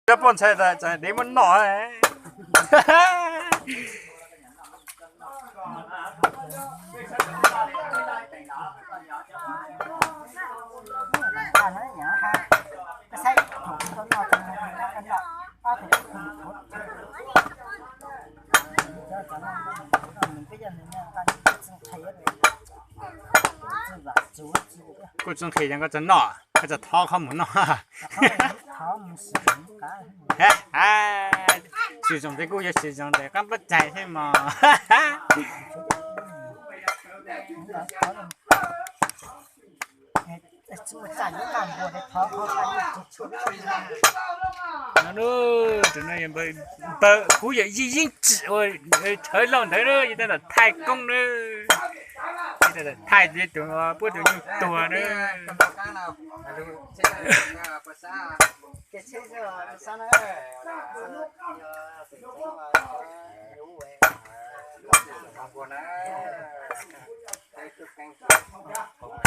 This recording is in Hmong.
Cov poj ntxhais tas dev muab noj. Kuj tsis nqhis ces koj txawm noj, koj txawm thov qhov mus noj. Tsis zoo ces kuj yuav tsis zoo ces qab pab cai thiab mog. Tus no yog npawg, kuv yawm yij Yeeb Tsim uas Rhawv Lauj ntawd na, yog tab tom thaij koob na, yog tab tom thaij tus puab tus nyuj tuag na.